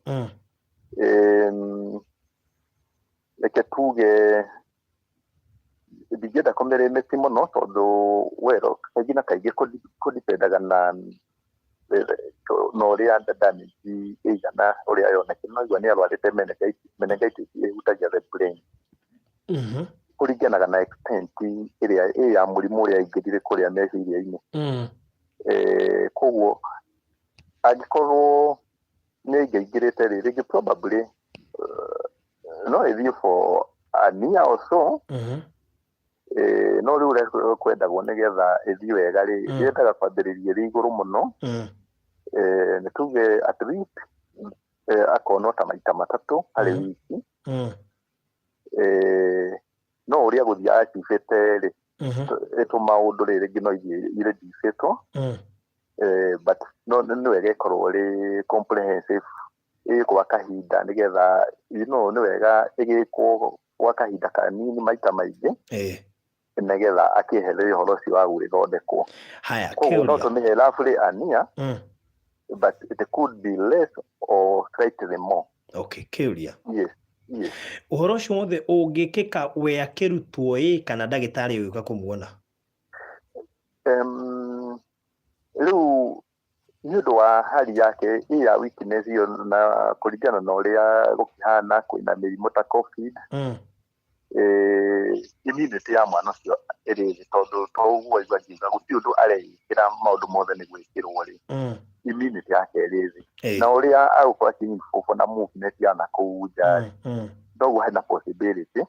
reke tuge ndingĩenda kũmĩrĩmĩti mũno, tondũ wero kaingĩ na kaingĩ kũdipendaga na ũrĩa damage ĩigana, ũrĩa yoneke. No igua nĩ arwarĩte meningitis. Meningitis ĩhutagia the brain. Kũringanaga na extent ĩrĩa ĩ ya mũrimũ ũrĩa aingĩrire kũrĩa meciria-inĩ. Koguo angĩkorwo nĩ aingĩrĩte rĩ, rĩngĩ probably no ĩthiĩ for a year or so. No rĩu ũrĩa kwendagwo nĩgetha ĩthiĩ wega rĩ, yendaga kwambĩrĩria ĩrĩ igũrũ mũno. Nĩ tuge at least akonwo ta maita 3 harĩ wiki. No ũrĩa gũthiĩ acibĩte rĩ, tũmaũndũ rĩ, rĩngĩ no ithiĩ ireducĩtwo. But no nĩ wega ĩkorwo ĩrĩ comprehensive, ĩ gwa kahinda, nĩgetha nĩ wega ĩgĩkwo gwa kahinda kanini maita maingĩ, nĩgetha akĩehererie ũhoro ũcio wa gwĩthondekwo. Haya. Koguo no Kĩũria. Tũmĩhe roughly a year, but it could be less or slightly more. Okay, kĩũria. Yes. Ũhoro ũcio wothe ũngĩkĩka we akĩrutwo ĩ, kana ndagĩtarĩ ũgĩũka kũmuona? Rĩu nĩ ũndũ wa hali yake ĩ ya weakness ĩyo, na kũringana na ũrĩa gũkĩhana kwĩna mĩrimũ ta COVID, immunity ya mwana ũcio ĩrĩ thĩ, tondũ to ũguo aigua ngiuga gũtirĩ ũndũ areĩkĩra, maũndũ mothe nĩ gwĩkĩrwo rĩ, immunity yake ĩrĩ thĩ. Na ũrĩa agũkorwo akĩ na movement ya nakũu nja rĩ, noguo hena possibility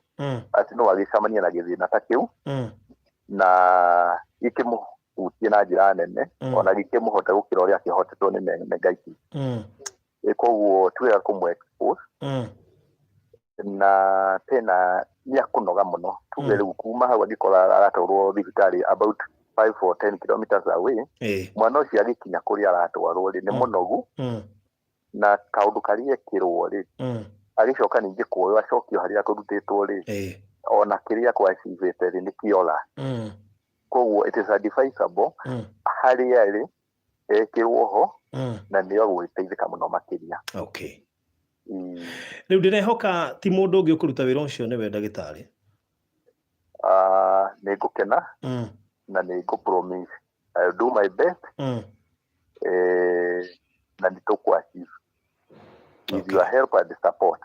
atĩ no agĩcemania na gĩthĩna ta kĩu na gĩkĩmũhutie na njĩra nene, ona gĩkĩmũhote gũkĩra ũrĩa akĩhotetwo nĩ meningitis. Koguo ti wega kũmũ expose, na tena nĩ akũnoga mũno. Tuge rĩu kuma hau angĩkorwo aratwarwo thibitarĩ about 5 or 10 kilometers away, mwana ũcio agĩkinya kũrĩa aratwarwo rĩ, nĩ mũnogu, na kaũndũ karĩa ekĩrwo rĩ, agĩcoka ningĩ kuoywo acokio harĩa akũrutĩtwo rĩ, ona kĩrĩa kwacibĩte rĩ, nĩ kĩora. Koguo it is advisable harĩa arĩ ekĩrwo ho na nĩ egũgĩteithĩka mũno makĩria. Okay. Rĩu ndĩrehoka ti mũndũ ũngĩ ũkũruta wĩra ũcio nĩwe ndagĩtarĩ. Nĩ ngũkena na nĩ ngũ promise I'll do my best na nĩ tũkũ achieve with your help and support.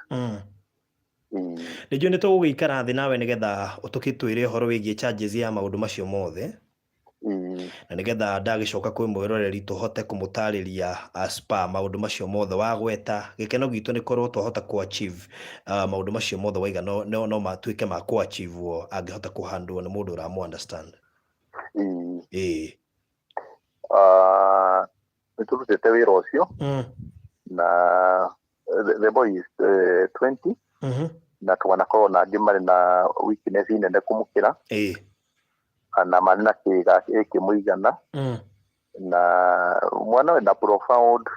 Nĩ njũĩ nĩ tũgũgĩikara thĩ nawe nĩgetha ũtũkĩtwĩre ũhoro wĩgiĩ charges ya maũndũ macio mothe na nĩgetha ndagĩcoka kwĩ mwĩroreri tũhote kũmũtarĩria as per maũndũ macio mothe wagweta. Gĩkeno gitũ nĩ korwo twahota kũ achieve maũndũ macio mothe waiga no, no, no matuĩke ma kũ achieve wo angĩhota kũhandwo nĩ mũndũ ũramũ understand. Ĩĩ. Nĩ tũrutĩte wĩra ũcio na the boy is 20 na twanakorwo na angĩ marĩ na weakness nene kũmũkĩra na marĩ na kĩga gĩkĩmũigana na mwana wĩna profound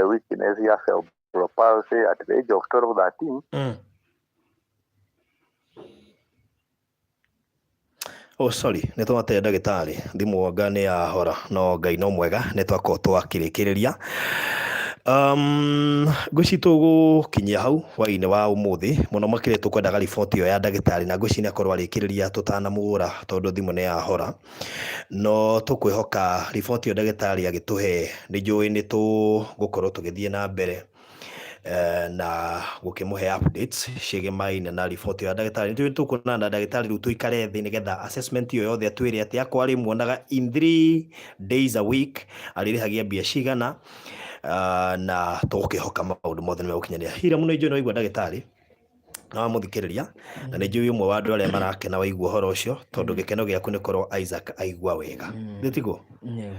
weakness ya cerebral palsy at the age of 12 13. Oh, sorry, nĩ twate ndagĩtarĩ, thimũ anga nĩ yahora, no Ngai no mwega, nĩ twakorwo twakĩrĩkĩrĩria. Ngwĩciria tũgũkinyia hau hwaĩ-inĩ wa ũmũthĩ, mũno makĩria tũkwendaga riboti ĩyo ya ndagĩtarĩ, na ngwĩciria nĩ akorwo arĩkĩrĩria tũtanamũra tondũ thimũ nĩ yahora. No tũkwĩhoka riboti ĩyo ndagĩtarĩ agĩtũhe, nĩ njũĩ nĩ tũgũkorwo tũgĩthiĩ na mbere na gũkĩmũhe updates ciĩgemaine na riboti ya ndagĩtarĩ. Nĩ tũkuonana na ndagĩtarĩ rĩu tũikare thĩ nĩgetha assessment ĩyo yothe atwĩre atĩ akorwo arĩmuonaga in 3 days a week arĩrĩhagia mbia cigana, na tũgũkĩhoka maũndũ mothe nĩ megũkinyanĩra. Hira mũno injũĩ nĩ waigua ndagĩtarĩ na wamũthikĩrĩria, na nĩ njũĩ ũmwe wa andũ arĩa marakena waigua ũhoro ũcio, tondũ gĩkeno gĩaku nĩ korwo Isaac aigua wega, nĩ tiguo? Nĩguo.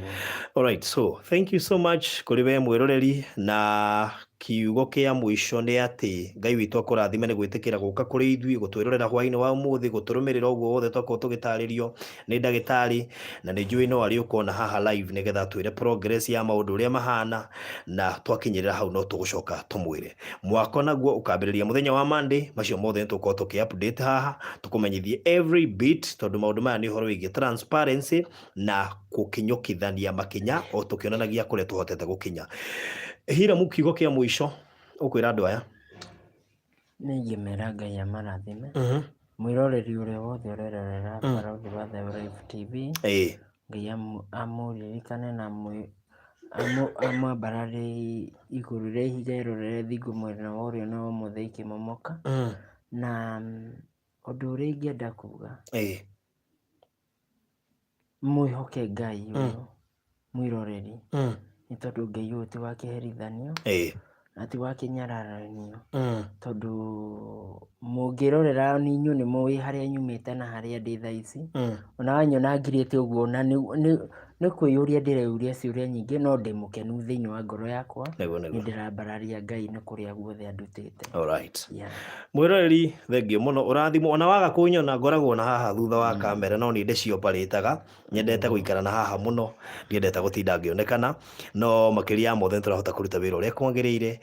Alright, so thank you so much kũrĩ we mwĩroreri, na kiugo kĩa mũico nĩ atĩ Ngai witũ akũrathime nĩ gwĩtĩkĩra gũka kũrĩ ithuĩ gũtwĩrorera hwaĩ-inĩ wa ũmũthĩ, gũtũrũmĩrĩra ũguo wothe twakorwo tũgĩtarĩrio nĩ ndagĩtarĩ, na nĩ njũĩ no arĩ ũkona haha live nĩgetha atwĩre progress ya maũndũ ũrĩa mahana, na twakinyĩrĩra hau no tũgũcoka tũmwĩre. Mwako naguo ũkambĩrĩria mũthenya wa Monday, macio mothe nĩ tũgũkorwo tũkĩ update haha tũkũmenyithie every bit, tondũ maũndũ maya nĩ ũhoro wĩgiĩ transparency na gũkinyũkithania makinya o tũkĩonanagia kũrĩa tũhotete gũkinya. Hiramu, kiugo kĩa mũico ũkwĩra andũ aya? Nĩ ingĩmera Ngai amarathime. Mwĩroreri ũrĩa wothe ũrerorera Barũthi wa Thayũ Live TV, Ngai amũririkane na amwambarare igũrũ rĩa ihiga ĩrorere thingo mwena wa ũrĩo na wa ũmotho ikĩmomoka. Na ũndũ ũrĩa ingĩenda kuga, mwĩhoke Ngai ũyũ mwĩroreri, nĩ tondũ Ngai ũyũ ti wa kĩherithanio na ti wa kĩnyararanio, tondũ mũngĩrorera nĩ inyuĩ nĩ mũĩ harĩa nyumĩte na harĩa ndĩ thaa ici. Ona wanyona ngirĩte ũguo na nĩ kwĩyũria ndĩreyũria ciũria nyingĩ, no ndĩ mũkenu thĩinĩ wa ngoro yakwa. Nĩ ndĩrambararia Ngai nĩ kũrĩa guothe andutĩte. Alright. Yeah. Mwĩroreri, thengio mũno, ũrathimwo. Ona waga kũnyona ngoragwo na haha thutha wa kamera, no niĩ ndĩcioparĩtaga, nyendete gũikara na haha mũno, ndiendete gũtinda ngĩonekana, no makĩria ya mothe nĩ tũrahota kũruta wĩra ũrĩa kwagĩrĩire.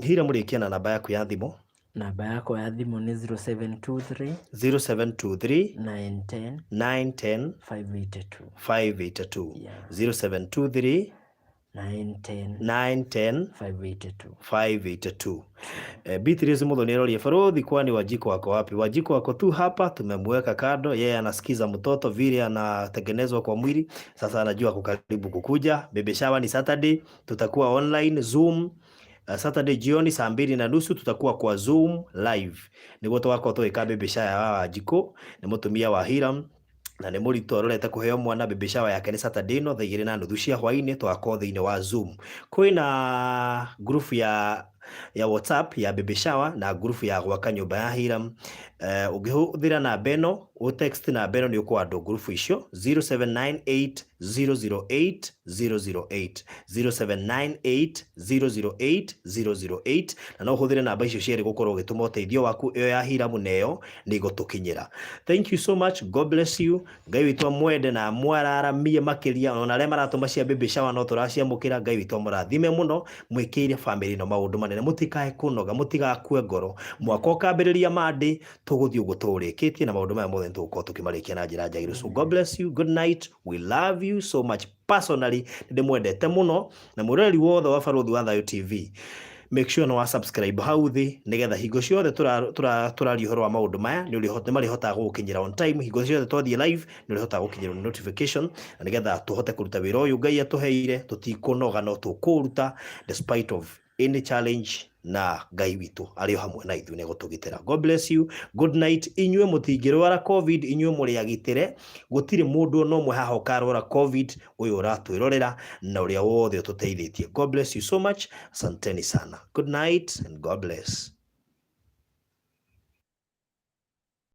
Hira, mũrĩkia na namba yaku ya thimũ. Namba yakwa ya thimũ nĩ 0723 0723 910 910 582. 582. Yeah. 0723 910 910 582. 582. Beatrice Muthoni aroria, "Baruthi, kwani Wanjiku wako wapi?" Wanjiku wako tu hapa, tumemweka kando. Yeye anasikiza mtoto vile anatengenezwa kwa mwili, sasa anajua ako karibu kukuja. Baby shower ni Saturday, tutakuwa online Zoom. Saturday jioni saa 2:30 tutakuwa kwa Zoom live niguo tũgakorwo tũgĩka baby shower wa Wanjikũ. Nĩ mũtumia wa Hiram na nĩ mũritũ arorete kũheo mwana. Baby shower yake nĩ Saturday ĩno thaa 2:30 cia hwaĩ-inĩ, tũgakorwo thĩinĩ wa Zoom. Kwĩna group ya WhatsApp ya baby shower na group ya gwaka nyũmba ya Hiram. Ũngĩhũthĩra namba ĩno, ũ text namba ĩno, nĩ ũkũ andũ group icio 0798. 008 008, 0798 008 008. Na no ũhũthĩre namba icio cierĩ gũkorwo ũgĩtũma ũteithio waku. Ĩyo ya Hiramu na ĩyo nĩ igũtũkinyĩra. Thank you so much, God bless you. Ngai witũ amwende na amwararamie makĩria. Ona arĩa maratũma cia baby shower no tũraciamũkĩra. Ngai witũ amũrathime mũno, mwĩkĩire famĩlĩ ĩno maũndũ manene. Mũtikae kũnoga, mũtigakue ngoro. Mwaka ũkambĩrĩria Monday, tũgũthiĩ ũguo tũũrĩkĩtie, na maũndũ maya mothe nĩtũgũkorwo tũkĩmarĩkia na njĩra njagĩrĩru. So God bless you, good night, we love you so much. Personally nĩndĩmwendete mũno, na mwĩroreri wothe wa Barũthi wa Thayũ TV, make sure nĩ wa subscribe hau thĩ, nĩgetha hingo ciothe tũraria ũhoro wa maũndũ maya nĩ marĩhotaga gũgũkinyĩra on time. Hingo ciothe twathiĩ live nĩ ũrĩhotaga gũkinyĩrwo nĩ notification, na nĩgetha tũhote kũruta wĩra ũyũ Ngai atũheire. Tũtikũnoga, no tũkũũruta despite of any challenge, na Ngai witũ arĩ o hamwe na ithuĩ, nĩ egũtũgitĩra. God bless you, good night. Inyuĩ mũtingĩrwara COVID, inyuĩ mũrĩ agitĩre. Gũtirĩ mũndũ ona ũmwe haha ũkarwara COVID, ũyũ ũratwĩrorera na ũrĩa wothe ũtũteithĩtie. God bless you so much, asanteni sana, good night and God bless.